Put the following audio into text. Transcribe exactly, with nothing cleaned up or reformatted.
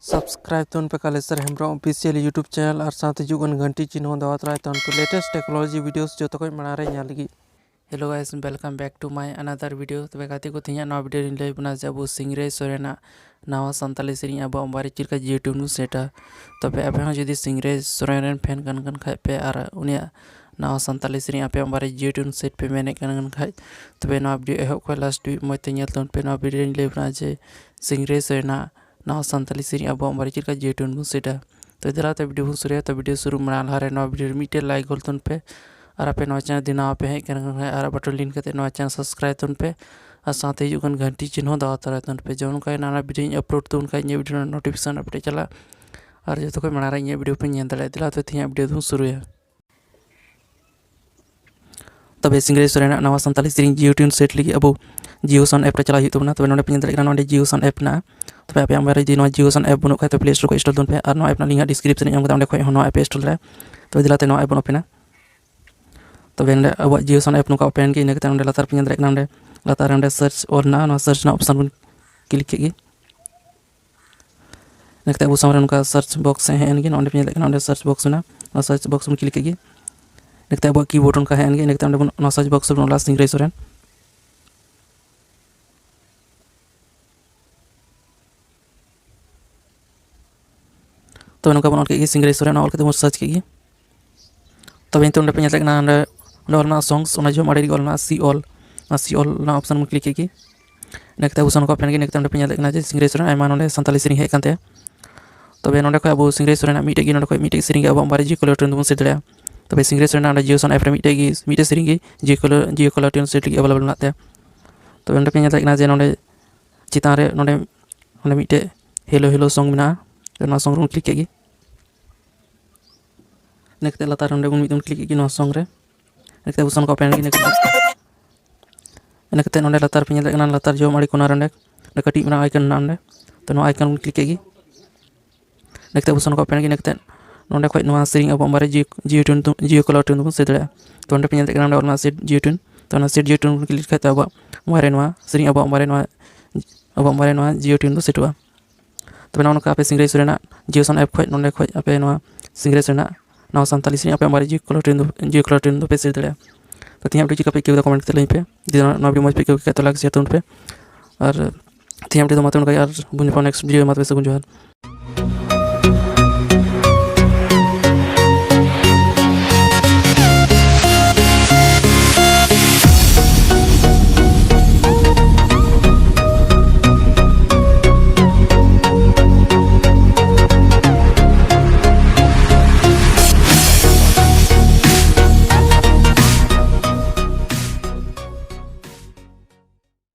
Subscribe ᱛᱟᱵᱚᱱ ᱯᱮ ᱠᱟᱞᱮᱥᱚᱨ Hembrom Official YouTube channel ᱟᱨ ᱥᱟᱶᱛᱮ ᱦᱤᱡᱩᱜ ᱠᱟᱱ ᱜᱷᱟᱱᱴᱤ ᱪᱤᱱᱦᱟᱹ ᱫᱟᱵᱟᱣ ᱛᱚᱨᱟᱭ ᱛᱟᱵᱚᱱ ᱯᱮ latest technology videos ᱡᱚᱛᱚ ᱠᱷᱚᱱ ᱢᱟᱲᱟᱝ ᱨᱮ ᱧᱮᱞ ᱞᱟᱹᱜᱤᱫ᱾ Hello guys, welcome back to my another video. ᱛᱚᱵᱮ ᱜᱟᱛᱮ ᱠᱚ, ᱛᱮᱦᱮᱧᱟᱜ ᱱᱚᱣᱟ video ᱨᱮᱧ ᱞᱟᱹᱭ ᱵᱚᱱᱟ ᱡᱮ ᱟᱵᱚ ᱥᱤᱝᱨᱟᱹᱭ ᱥᱚᱨᱮᱱᱟᱜ ᱱᱟᱣᱟ ᱥᱟᱱᱛᱟᱞᱤ ᱥᱮᱨᱮᱧ ᱟᱵᱚᱣᱟᱜ ᱢᱳᱵᱟᱭᱤᱞ ᱨᱮ ᱪᱮᱫ ᱞᱮᱠᱟ ᱡᱤᱭᱳ ᱴᱤᱭᱩᱱ ᱵᱚᱱ ᱥᱮᱴᱟ᱾ ᱛᱚᱵᱮ ᱟᱯᱮ ᱦᱚᱸ ᱡᱩᱫᱤ ᱥᱤᱝᱨᱟᱹᱭ ᱥᱚᱨᱮᱱ ᱨᱮᱱ ᱯᱷᱮᱱ ᱠᱟᱱ ᱠᱟᱱ ᱠᱷᱟᱡ ᱯᱮ ᱟᱨ ᱩᱱᱤᱭᱟᱜ ᱱᱟᱣᱟ ᱥᱟᱱᱛᱟᱞᱤ ᱥᱮᱨᱮᱧ ᱟᱯᱮᱭᱟᱜ ᱢᱳᱵᱟᱭᱤᱞ ᱨᱮ ᱡᱤᱭᱳ ᱴᱤᱭᱩᱱ ᱥᱮᱴ ᱯᱮ ᱢᱮᱱᱮᱫ ᱠᱟᱱ ᱠᱷᱟᱡ, ᱛᱚᱵᱮ ᱱᱚᱣᱟ video ᱮᱦᱚᱵ ᱠᱷᱚᱱ last ᱫᱷᱟᱹᱵᱤᱡ ᱢᱚᱡᱽ ᱛᱮ ᱧᱮᱞ ᱛᱟᱵᱚᱱ ᱯᱮ᱾ ᱱᱚᱣᱟ video ᱨᱮᱧ ᱞᱟᱹᱭ ᱵᱚᱱᱟ ᱡᱮ ᱥᱤᱝᱨᱟᱹᱭ ᱥᱚᱨᱮᱱᱟᱜ ᱱᱟᱣᱟ ᱥᱟᱱᱛᱟᱞᱤ ᱥᱮᱨᱮᱧ ᱟᱵᱚᱣᱟᱜ ᱢᱳᱵᱟᱭᱤᱞ ᱨᱮ ᱪᱮᱫ ᱞᱮᱠᱟ ᱡᱤᱭᱳ ᱴᱤᱭᱩᱱ ᱵᱚᱱ ᱥᱮᱴᱟ᱾ ᱛᱚ ᱫᱮᱞᱟ ᱛᱚ video ᱵᱚᱱ ᱥᱩᱨᱩᱭᱟ᱾ ᱛᱚ video ᱥᱩᱨᱩ ᱢᱟᱲᱟᱝ ᱞᱟᱦᱟᱨᱮ ᱱᱚᱣᱟ video ᱨᱮ ᱢᱤᱫᱴᱮᱡ like ᱜᱚᱞ ᱛᱟᱵᱚᱱ ᱯᱮ ᱟᱨ ᱟᱯᱮ ᱱᱚᱣᱟ channel ᱡᱩᱫᱤ ᱱᱟᱣᱟ ᱯᱮ ᱦᱮᱡ ᱠᱟᱱ ᱠᱷᱟᱡ ᱟᱨ button ᱞᱤᱱ ᱠᱟᱛᱮ ᱱᱚᱣᱟ channel subscribe ᱛᱟᱵᱚᱱ ᱯᱮ ᱟᱨ ᱥᱟᱶᱛᱮ ᱦᱤᱡᱩᱜ ᱠᱟᱱ ᱜᱷᱟᱱᱴᱤ ᱪᱤᱱᱦᱟᱹ ᱫᱟᱵᱟᱣ ᱛᱟᱨᱟᱭ ᱛᱟᱵᱚᱱ ᱯᱮ᱾ ᱡᱮᱢᱚᱱ ᱚᱱᱠᱟ ᱱᱟᱣᱟ video ᱤᱧ upload ᱛᱟᱵᱚᱱ ᱠᱷᱟᱡ ᱤᱧᱟᱹᱜ video ᱨᱮᱱᱟᱜ notification update ᱪᱟᱞᱟᱜ ᱟᱨ ᱡᱚᱛᱚ ᱠᱷᱚᱱ ᱢᱟᱲᱟᱝ ᱨᱮ ᱤᱧᱟᱹᱜ video ᱯᱮ ᱧᱮᱞ ᱫᱟᱲᱮᱭᱟᱜᱼᱟ᱾ ᱫᱮᱞᱟ ᱛᱚ ᱛᱮᱦᱮᱧᱟᱜ video ᱫᱚᱵᱚᱱ ᱥᱩᱨᱩᱭᱟ᱾ ᱛᱚᱵᱮ ᱥᱤᱝᱨᱟᱹᱭ ᱥᱚᱨᱮᱱᱟᱜ ᱱᱟᱣᱟ ᱥᱟᱱᱛᱟᱞᱤ ᱥᱮᱨᱮᱧ ᱡᱤᱭᱳ ᱴᱤᱭᱩᱱ ᱥᱮᱴ ᱞᱟᱹᱜᱤᱫ ᱟᱵᱚ ᱡᱤᱭᱳ ᱥᱟᱣᱩᱱᱰ app ᱨᱮ ᱪᱟᱞᱟᱜ ᱦᱩᱭᱩᱜ ᱛᱟᱵᱚᱱᱟ᱾ ᱛᱚᱵᱮ ᱱᱚᱰᱮ ᱯᱮ ᱧᱮᱞ ᱫᱟᱲᱮᱭᱟᱜ ᱠᱟᱱᱟ, ᱱᱚᱰᱮ ᱡᱤᱭᱳ ᱥᱟᱣᱩᱱᱰ app ᱢᱮᱱᱟᱜᱼᱟ᱾ ᱛᱚᱵᱮ ᱟᱯᱮᱭᱟᱜ ᱢᱳᱵᱟᱭᱤᱞ ᱨᱮ ᱡᱩᱫᱤ ᱱᱚᱣᱟ ᱡᱤᱭᱳ ᱥᱟᱣᱩᱱᱰ app ᱵᱟᱹᱱᱩᱜ ᱠᱷᱟᱡ ᱛᱚ Play Store ᱠᱷᱚᱱ install ᱛᱟᱵᱚᱱ ᱯᱮ ᱟᱨ ᱱᱚᱣᱟ app ᱨᱮᱱᱟᱜ link ᱦᱟᱸᱜ description ᱨᱮ ᱧᱟᱢ ᱠᱟᱛᱮ ᱚᱸᱰᱮ ᱠᱷᱚᱱ ᱦᱚᱸ ᱱᱚᱣᱟ app install ᱫᱟᱲᱮᱭᱟᱜᱼᱟ᱾ ᱛᱚᱵᱮ ᱫᱮᱞᱟ ᱛᱮ ᱱᱚᱣᱟ app ᱵᱚᱱ open ᱟ᱾ ᱛᱚᱵᱮ ᱱᱚᱰᱮ ᱟᱵᱚᱣᱟᱜ ᱡᱤᱭᱳ ᱥᱟᱣᱩᱱᱰ app ᱱᱚᱝᱠᱟ open ᱮᱱ ᱜᱮ, ᱤᱱᱟᱹ ᱠᱟᱛᱮ ᱱᱚᱰᱮ ᱞᱟᱛᱟᱨ ᱯᱮ ᱧᱮᱞ ᱫᱟᱲᱮᱭᱟᱜ ᱠᱟᱱᱟ, ᱱᱚᱰᱮ ᱞᱟᱛᱟᱨ ᱨᱮ ᱚᱸᱰᱮ search ᱚᱞ ᱢᱮᱱᱟᱜᱼᱟ, ᱱᱚᱣᱟ search ᱨᱮᱱᱟᱜ option ᱵᱚᱱ click ᱠᱮᱫ ᱜᱮ᱾ ᱤᱱᱟᱹ ᱠᱟᱛᱮ ᱟᱵᱚ ᱥᱟᱢᱟᱝ ᱨᱮ ᱱᱚᱝᱠᱟ search box ᱦᱮᱡ ᱮᱱ ᱜᱮ, ᱱᱚᱰᱮ ᱯᱮ ᱧᱮᱞ ᱫᱟᱲᱮᱭᱟᱜ ᱠᱟᱱᱟ, ᱚᱸᱰᱮ search box ᱢᱮᱱᱟᱜᱼᱟ, ᱱᱚᱣᱟ search box ᱵᱚᱱ click ᱠᱮᱫ ᱜᱮ᱾ ᱤᱱᱟᱹ ᱠᱟᱛᱮ ᱟᱵᱚᱣᱟᱜ keyboard ᱚᱱᱠᱟ ᱦᱮᱡ ᱮᱱ ᱜᱮ, ᱤᱱᱟᱹ ᱠᱟᱛᱮ ᱚᱸᱰᱮ ᱵᱚᱱ ᱱᱚᱣᱟ search box ᱨᱮᱵᱚᱱ ᱚᱞᱟ ᱥᱤᱝᱨᱟᱹᱭ ᱥᱚᱨᱮᱱ᱾ ᱛᱚᱵᱮ ᱱᱚᱝᱠᱟ ᱵᱚᱱ ᱚᱞ ᱠᱮᱫ ᱜᱮ ᱥᱤᱝᱨᱟᱹᱭ ᱥᱚᱨᱮᱱ, ᱚᱱᱟ ᱚᱞ ᱠᱟᱛᱮ ᱵᱚᱱ search ᱠᱮᱫ ᱜᱮ᱾ ᱛᱚᱵᱮ ᱱᱤᱛᱚᱜ ᱚᱸᱰᱮ ᱯᱮ ᱧᱮᱞ ᱫᱟᱲᱮᱭᱟᱜ ᱠᱟᱱᱟ, ᱚᱸᱰᱮ, ᱚᱸᱰᱮ ᱚᱞ ᱢᱮᱱᱟᱜᱼᱟ songs, ᱚᱱᱟ ᱡᱚᱢ ᱟᱲᱮ ᱨᱮᱜᱮ ᱚᱞ ᱢᱮᱱᱟᱜᱼᱟ see all, ᱚᱱᱟ see all ᱨᱮᱱᱟᱜ option ᱵᱚᱱ click ᱠᱮᱫ ᱜᱮ᱾ ᱤᱱᱟᱹ ᱠᱟᱛᱮ ᱟᱵᱚ ᱥᱟᱢᱟᱝ ᱠᱚ open ᱜᱮ, ᱤᱱᱟᱹ ᱠᱟᱛᱮ ᱚᱸᱰᱮ ᱯᱮ ᱧᱮᱞ ᱫᱟᱲᱮᱭᱟᱜ ᱠᱟᱱᱟ ᱡᱮ ᱥᱤᱝᱨᱟᱹᱭ ᱥᱚᱨᱮᱱ ᱟᱭᱢᱟ ᱱᱚᱸᱰᱮ ᱥᱟᱱᱛᱟᱞᱤ ᱥᱮᱨᱮᱧ ᱦᱮᱡ ᱟᱠᱟᱱ ᱛᱟᱭᱟ᱾ ᱛᱚᱵᱮ ᱱᱚᱸᱰᱮ ᱠᱷᱚᱱ ᱟᱵᱚ ᱥᱤᱝᱨᱟᱹᱭ ᱥᱚᱨᱮᱱᱟᱜ ᱢᱤᱫᱴᱮᱡ ᱜᱮ, ᱱᱚᱸᱰᱮ ᱠᱷᱚᱱ ᱢᱤᱫᱴᱮᱡ ᱥᱮᱨᱮᱧ ᱜᱮ ᱟᱵᱚᱣᱟᱜ ᱢᱳᱵᱟᱭᱤᱞ ᱨᱮ ᱡᱤᱭᱳ ᱠᱚᱞᱟᱨ ᱴᱤᱭᱩᱱ ᱛᱮᱵᱚᱱ ᱥᱮᱴ ᱫᱟᱲᱮᱭᱟᱜᱼᱟ᱾ ᱛᱚᱵᱮ ᱥᱤᱝᱨᱟᱹᱭ ᱥᱚᱨᱮᱱᱟᱜ ᱚᱸᱰᱮ ᱡᱤᱭᱳ ᱥᱟᱣᱩᱱᱰ app ᱨᱮ ᱢᱤᱫᱴᱮᱡ ᱜᱮ, ᱢᱤᱫᱴᱮᱡ ᱥᱮᱨᱮᱧ ᱜᱮ Jio caller, Jio caller tune set ᱞᱟᱹᱜᱤᱫ available ᱢᱮᱱᱟᱜ ᱛᱟᱭᱟ᱾ ᱛᱚᱵᱮ ᱱᱚᱸᱰᱮ ᱯᱮ ᱧᱮᱞ ᱫᱟᱲᱮᱭᱟᱜ ᱠᱟᱱᱟ ᱡᱮ ᱱᱚᱸᱰᱮ ᱪᱮᱛᱟᱱ ᱨᱮ ᱱᱚᱸᱰᱮ, ᱚᱸᱰᱮ ᱢᱤᱫᱴᱮᱡ Hello Hello song ᱢᱮᱱᱟᱜᱼᱟ᱾ ᱱᱚᱣᱟ song ᱨᱮᱵᱚᱱ click ᱠᱮᱫ ᱜᱮ᱾ ᱤᱱᱟᱹ ᱠᱟᱛᱮ ᱞᱟᱛᱟᱨ ᱨᱮ ᱚᱸᱰᱮ ᱵᱚᱱ ᱢᱤᱫ ᱫᱚᱢ click ᱠᱮᱫ ᱜᱮ ᱱᱚᱣᱟ song ᱨᱮ᱾ ᱤᱱᱟᱹ ᱠᱟᱛᱮ ᱚᱯᱥᱚᱱ ᱠᱚ open ᱜᱮ᱾ ᱤᱱᱟᱹ ᱠᱟᱛᱮ, ᱤᱱᱟᱹ ᱠᱟᱛᱮ ᱱᱚᱸᱰᱮ ᱞᱟᱛᱟᱨ ᱯᱮ ᱧᱮᱞ ᱫᱟᱲᱮᱭᱟᱜ ᱠᱟᱱᱟ, ᱞᱟᱛᱟᱨ ᱡᱚᱢ ᱟᱲᱮ ᱠᱚᱱᱟ ᱨᱮ ᱚᱸᱰᱮ, ᱚᱸᱰᱮ ᱠᱟᱹᱴᱤᱡ ᱢᱮᱱᱟᱜᱼᱟ icon ᱢᱮᱱᱟᱜᱼᱟ ᱚᱸᱰᱮ᱾ ᱛᱚ ᱱᱚᱣᱟ icon ᱵᱚᱱ click ᱠᱮᱫ ᱜᱮ᱾ ᱤᱱᱟᱹ ᱠᱟᱛᱮ ᱚᱯᱥᱚᱱ ᱠᱚ open ᱜᱮ᱾ ᱤᱱᱟᱹ ᱠᱟᱛᱮ ᱱᱚᱸᱰᱮ ᱠᱷᱚᱡ ᱱᱚᱣᱟ ᱥᱮᱨᱮᱧ ᱟᱵᱚᱣᱟᱜ ᱢᱳᱵᱟᱭᱤᱞ ᱨᱮ ᱡᱤᱭᱳ, ᱡᱤᱭᱳ ᱴᱤᱭᱩᱱ, ᱡᱤᱭᱳ ᱠᱚᱞᱟᱨ ᱴᱤᱭᱩᱱ ᱛᱮᱵᱚᱱ ᱥᱮᱴ ᱫᱟᱲᱮᱭᱟᱜᱼᱟ᱾ ᱛᱚ ᱚᱸᱰᱮ ᱯᱮ ᱧᱮᱞ ᱫᱟᱲᱮᱭᱟᱜ ᱠᱟᱱᱟ ᱚᱸᱰᱮ ᱚᱞ ᱢᱮᱱᱟᱜᱼᱟ set ᱡᱤᱭᱳ ᱴᱤᱭᱩᱱ᱾ ᱛᱚ ᱚᱱᱟ set ᱡᱤᱭᱳ ᱴᱤᱭᱩᱱ ᱵᱚᱱ click ᱞᱮᱠᱷᱟᱡ ᱛᱚ ᱟᱵᱚᱣᱟᱜ ᱢᱳᱵᱟᱭᱤᱞ ᱨᱮ ᱱᱚᱣᱟ ᱥᱮᱨᱮᱧ ᱟᱵᱚᱣᱟᱜ ᱢᱳᱵᱟᱭᱤᱞ ᱨᱮ ᱱᱚᱣᱟ, ᱟᱵᱚᱣᱟᱜ ᱢᱳᱵᱟᱭᱤᱞ ᱨᱮ ᱱᱚᱣᱟ ᱡᱤᱭᱳ ᱴᱤᱭᱩᱱ ᱫᱚ ᱥᱮᱴᱚᱜᱼᱟ᱾ ᱛᱚᱵᱮ ᱱᱚᱜᱼᱚ ᱱᱚᱝᱠᱟ ᱟᱯᱮ ᱥᱤᱝᱨᱟᱹᱭ ᱥᱚᱨᱮᱱᱟᱜ Jio Saavn app ᱠᱷᱚᱱ, ᱱᱚᱸᱰᱮ ᱠᱷᱚᱱ ᱟᱯᱮ ᱱᱚᱣᱟ ᱥᱤᱝᱨᱟᱹᱭ ᱥᱚᱨᱮᱱᱟᱜ ᱱᱟᱣᱟ ᱥᱟᱱᱛᱟᱞᱤ ᱥᱮᱨᱮᱧ ᱟᱯᱮ ᱟᱢᱟᱨ Jio Caller Tune ᱫᱚ, Jio Caller Tune ᱫᱚᱯᱮ ᱥᱮᱭᱟᱨ ᱫᱟᱲᱮᱭᱟᱜᱼᱟ᱾ ᱛᱚ ᱛᱮᱦᱮᱧ update ᱪᱮᱫ ᱞᱮᱠᱟ ᱯᱮ ᱟᱹᱭᱠᱟᱹᱣ ᱫᱟ comment ᱠᱟᱛᱮ ᱞᱟᱹᱭ ᱯᱮ᱾ ᱡᱩᱫᱤ ᱱᱚᱣᱟ video ᱢᱚᱡᱽ ᱯᱮ ᱟᱹᱭᱠᱟᱹᱣ ᱠᱮᱫ ᱠᱷᱟᱡ ᱛᱚ like share ᱛᱟᱵᱚᱱ ᱯᱮ᱾ ᱟᱨ ᱛᱮᱦᱮᱧ update ᱫᱚ ᱢᱟ ᱛᱚᱵᱮ ᱱᱚᱝᱠᱟ ᱜᱮ, ᱟᱨ ᱵᱚᱱ ᱧᱟᱯᱟᱢᱟ next video᱾ ᱢᱟ ᱛᱚᱵᱮ ᱥᱟᱹᱜᱩᱱ ᱡᱚᱦᱟᱨ᱾